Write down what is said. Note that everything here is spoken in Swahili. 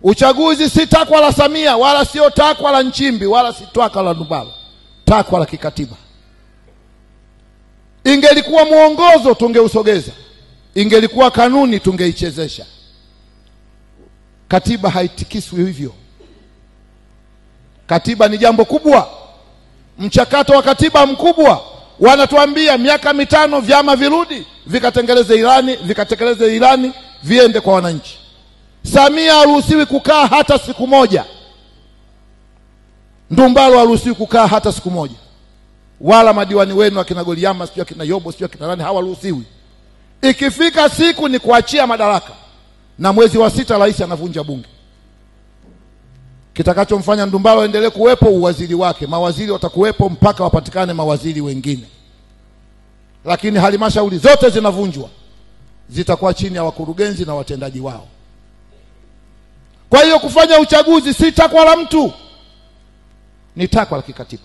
Uchaguzi si takwa la Samia, wala sio takwa la Nchimbi, wala si takwa la Ndumbaro, takwa la kikatiba. Ingelikuwa mwongozo tungeusogeza, ingelikuwa kanuni tungeichezesha. Katiba haitikiswi hivyo. Katiba ni jambo kubwa, mchakato wa katiba mkubwa. Wanatuambia miaka 5 vyama virudi vikatengeleze ilani, vikatekeleze ilani, viende kwa wananchi. Samia haruhusiwi kukaa hata siku moja. Ndumbaro haruhusiwi kukaa hata siku moja. Wala madiwani wenu akina Goliama, sio akina Yobo, sio akina nani, hawaruhusiwi. Ikifika siku ni kuachia madaraka, na mwezi wa 6 rais anavunja bunge. Kitakachomfanya Ndumbaro aendelee kuwepo uwaziri wake, mawaziri watakuwepo mpaka wapatikane mawaziri wengine. Lakini halmashauri zote zinavunjwa, zitakuwa chini ya wakurugenzi na watendaji wao. Kwa hiyo kufanya uchaguzi si takwa la mtu, ni takwa la kikatiba.